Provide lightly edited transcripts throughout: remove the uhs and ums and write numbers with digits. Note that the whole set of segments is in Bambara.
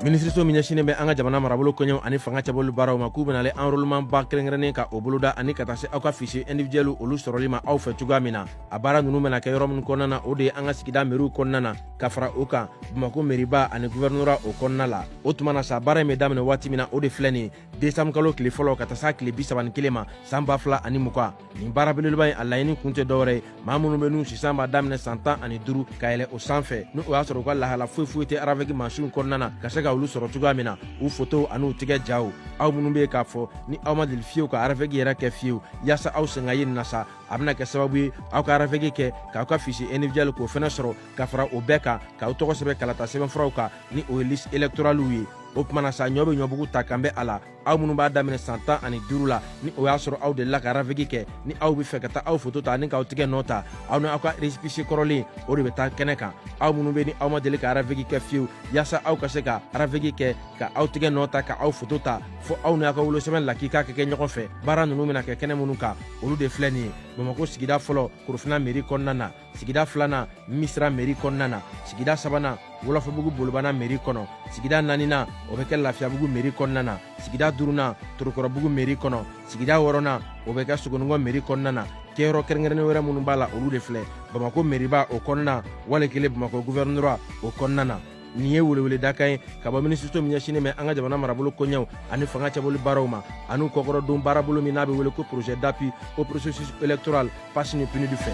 Minisiriso min ɲɛsinnen bɛ an ka jamana marabolo koɲɛw ani fanga cɛbɔli baaraw ma, k'u bɛna enrôlement ba kɛrɛnkɛrɛnnen ka o boloda ani ka taa se aw ka fichier individuel olu sɔrɔli ma aw fɛ cogoya min na. A baara ninnu bɛna kɛ yɔrɔ minnu kɔnɔna na, o de ye an ka sigida meriw kɔnɔna na, ka fara o kan Bamakɔ meriba ani gouvernorat o kɔnɔna la. O tuma na sa, baara in bɛ daminɛ waati min na, o de filɛ nin ye, desanburu kalo tile fɔlɔ ka taa s'a tile 31 ma san 2020. Nin baara belebeleba in, a laɲini kun tɛ dɔwɛrɛ ye, maa minnu bɛ n'u sisan b'a daminɛ san 15 ka yɛlɛ o sanfɛ, ni o y'a sɔrɔ u ka lahala foyi foyi tɛ RAVEC mansinw kɔnɔna na, ka se ka olu sɔrɔ cogoya min na, u fotow an'u tigɛ jaw. Aw minnu bɛ yen k'a fɔ ni aw ma deli fiyewu ka RAVEC yɛrɛ kɛ fiyewu, yaasa aw sen ka ye nin na sa, a bɛna kɛ sababu ye aw ka RAVEC kɛ k'aw ka fichier individuel k'o fɛnɛ sɔrɔ, ka fara o bɛɛ kan k'aw tɔgɔ sɛbɛn kalata sɛbɛnfuraw kan, ni o ye liste électorale ye. O tuma na sa, ɲɔ bɛ ɲɔbugu ta kan bɛ a la. Aw minnu b'a daminɛ san 15 la, ni o y'a sɔrɔ aw delila ka RAVEC kɛ, ni aw bɛ fɛ ka taa aw foto ta ani k'aw tigɛ nɔ ta, aw ni aw ka récépissé kɔrɔlen, o de bɛ taa kɛnɛ kan. Aw minnu bɛ ni aw ma deli ka RAVEC kɛ fiyewu, yaasa aw ka se ka RAVEC kɛ ka aw tigɛ nɔ ta ka aw foto ta, fo aw ni aw ka wolosɛbɛn lakika ka kɛ ɲɔgɔn fɛ. Baara ninnu bɛna kɛ kɛnɛ minnu kan, olu de filɛ nin ye: Bamakɔ sigida fɔlɔ, Korofina mairie kɔnɔna na; sigida filanan, Misira mairie kɔnɔna na; sigida sabanan, Wɔlɔfɔbugu Bolibana mairie kɔnɔ; sigida naaninan, o bɛ kɛ Lafiyabugu mairie kɔnɔna na; sigida duurunan, Torokɔrɔbugu mairie kɔnɔ; sigida wɔɔrɔnan, o bɛ kɛ Sogonikɔ mairie kɔnɔna na. Kɛyɔrɔ kɛrɛnkɛrɛnnen wɛrɛ minnu b'a la, olu de filɛ: Bamakɔ mairiba o kɔnɔna, wali kelen Bamakɔ gouvernorat o kɔnɔna na. Nin ye weleweledakan ye ka bɔ minisiriso min ɲɛsinnen bɛ an ka jamana marabolo koɲɛw ani fanga cɛbɔli baaraw ma, an'u kɔkɔrɔdon baarabolo min n'a bɛ wele ko projet d'appui au processus électoral PAS ni PNUD fɛ.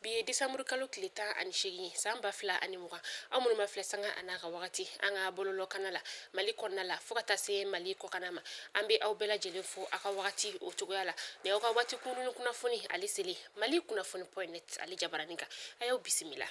Bi ye desanburu kalo tile 18 san 2020. Aw minnu b'a filɛ sanga a n'a ka wagati an ka bɔlɔlɔkana la Mali kɔnɔna la fo ka taa se Mali kɔkanna ma, an bɛ aw bɛɛ lajɛlen fo aw ka wagati o cogoya la. Nin y'aw ka waati kunkurunnin kunnafoni ale selen Mali kunnafoni point net ale jabaranin kan. A y'aw bisimila.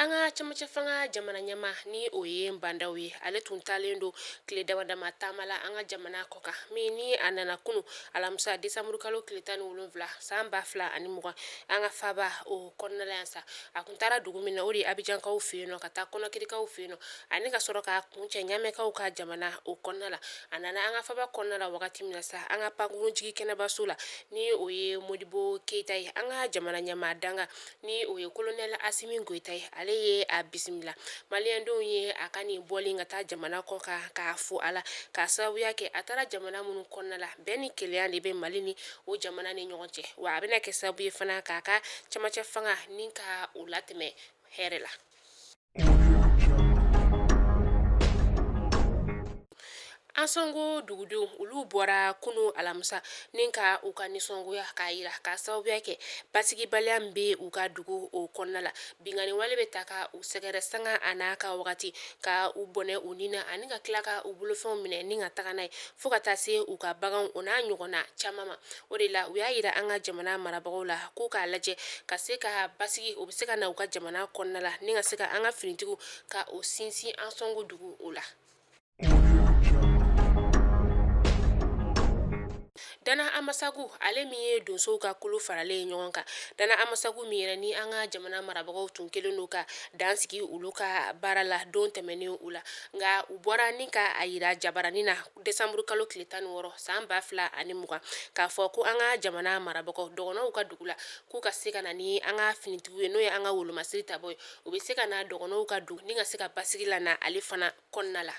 An ka cɛmancɛ fanga jamana ɲɛmaa ni o ye Ba Ndaw ye, ale tun taalen don tile dama dama taama la an ka jamana kɔkan, min ni a nana kunu alamisa desanburu kalo tile 17 san 2020 an ka faaba o kɔnɔna la yan sa. A tun taara dugu min na, o de ye Abijankaw fɛ yen nɔ, ka taa Kɔnakirikaw fɛ yen nɔ, ani ka sɔrɔ ka kuncɛ Ɲamɛkaw ka jamana o kɔnɔna la. A nana an ka faaba kɔnɔna la wagati min na sa, an ka pankurunjigi kɛnɛbaso la, ni o ye Modibo Keyita ye, an ka jamana ɲɛmaa dankan ni o ye kolonɛli Asimi Goyita ye, ale ye a bisimila. Maliyɛndenw ye a ka nin bɔli ka taa jamana kɔkan k'a fo a la, k'a sababuya kɛ a taara jamana minnu kɔnɔna la, bɛn ni kelenya de bɛ Mali ni o jamana ni ɲɔgɔn cɛ, wa a bɛna kɛ sababu ye fana k'a ka cɛmancɛ fanga ni ka o latɛmɛ hɛrɛ la. Ansɔngo dugudenw, olu bɔra kunu alamisa ni ka u ka nisɔngoya k'a yira, k'a sababuya kɛ basigibaliya min bɛ u ka dugu o kɔnɔna la. Binkanni wale bɛ ta ka u sɛgɛrɛ sanga a n'a ka wagati, ka u bɔnɛ u ni na ani ka tila ka u bolofɛnw minɛ ni ka taga n'a ye, fo ka taa se u ka baganw o n'a ɲɔgɔnna caman ma. O de la u y'a yira an ka jamana marabagaw la k'u k'a lajɛ ka se ka basigi o bɛ se ka na u ka jamana kɔnɔna la, ni ka se ka an ka finitigiw ka o sinsin Ansɔngo dugu o la. Dana Amasagu, ale min ye donsow ka kulu faralen ye ɲɔgɔn kan, Dana Amasagu min yɛrɛ ni an ka jamana marabagaw tun kɛlen don ka dan sigi olu ka baara la don tɛmɛnen u la, nka u bɔra ni ka a yira jabaranin na desanburu kalo tile 16 san 2020, k'a fɔ ko an ka jamana marabagaw dɔgɔnɔw ka dugu la, k'u ka se ka na ni an ka finitigiw ye, n'o ye an ka wolomasiri tabaw ye, u bɛ se ka na dɔgɔnɔw ka dugu ni ka se ka basigi lana ale fana kɔnɔna la.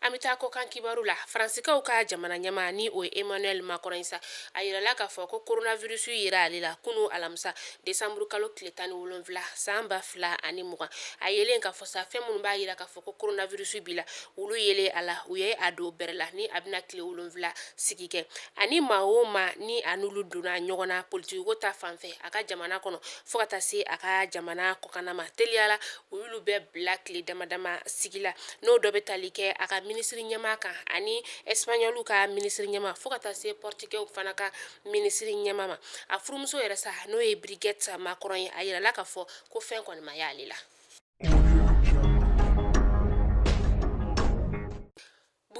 An bɛ taa kɔkan kibaru la. Faransikaw ka jamana ɲɛmaa ni o ye Emmanuel Macron ye sa, a yirala k'a fɔ ko coronavirus yera ale la kunu alamisa desanburu kalo tile 17 san 2020. A yelen k'a fɔ sa, fɛn minnu b'a yira k'a fɔ ko coronavirus b'i la, olu yelen a la, u ye a don bɛrɛ la ni a bɛna tile 7 sigi kɛ. Ani maa o maa ni a n'olu donna ɲɔgɔn na politikiko ta fan fɛ a ka jamana kɔnɔ fo ka taa se a ka jamana kɔkanna ma, teliya la u y'olu bɛɛ bila tile dama dama sigi la, n'o dɔ bɛ tali kɛ a ka minisiri ɲɛmaa kan ani Espagnol ka minisiri ɲɛmaa fo ka taa se Portugais fana ka minisiri ɲɛmaa ma. A furumuso yɛrɛ sa, n'o ye Brigitte Macron ye, a yirala k'a fɔ ko fɛn kɔni ma y'ale la.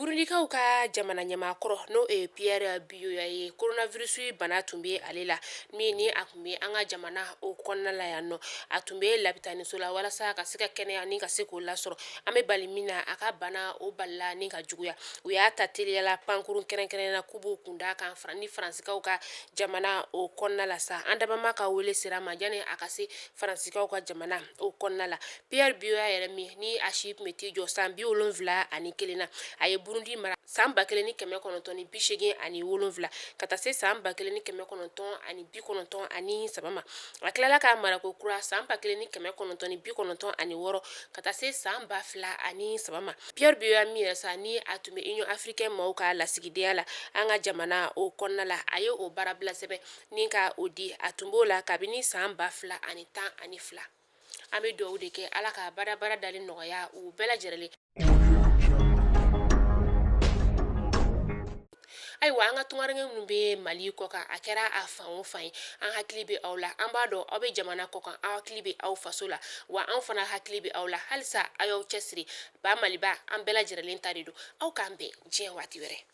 Burundikaw ka jamana ɲɛmaa kɔrɔ n'o ye Pierre Buyoya ye, coronavirus bana tun bɛ ale la, min ni a tun bɛ an ka jamana o kɔnɔna la yan nɔ. A tun bɛ labitaniso la walasa ka se ka kɛnɛya ni ka se k'o lasɔrɔ. An bɛ bali min na, a ka bana o balila ni ka juguya. U y'a ta teliya la pankurun kɛrɛnkɛrɛnnen na k'u b'u kun da kan ni Faransikaw ka jamana o kɔnɔna la sa. An dabama ka wele sera ma yanni a ka se Faransikaw ka jamana o kɔnɔna la. Pierre Buyoya yɛrɛ min ni a si tun bɛ t'i jɔ san 71 na, a ye Burundi mara san 1987 ka taa se san 1993 ma. A tilala k'a mara ko kura san 1996 ka taa se san 2003 ma. Pierre Buyoya min yɛrɛ sa ni a tun bɛ Union africaine maaw ka lasigidenya la an ka jamana o kɔnɔna la, a ye o baarabila sɛbɛn ni ka o di. A tun b'o la kabini san 2012. An bɛ dugawu de kɛ Ala ka badabada dali nɔgɔya u bɛɛ lajɛlen. Ayiwa, an ka tungaranke minnu bɛ Mali kɔkan, a kɛra a fan o fan ye, an hakili bɛ aw la. An b'a dɔn aw bɛ jamana kɔkan, aw hakili bɛ aw faso la, wa anw fana hakili bɛ aw la. Halisa aw y'aw cɛsiri. Ba Maliba, an bɛɛ lajɛlen ta de don. Aw k'an bɛn diɲɛ waati wɛrɛ.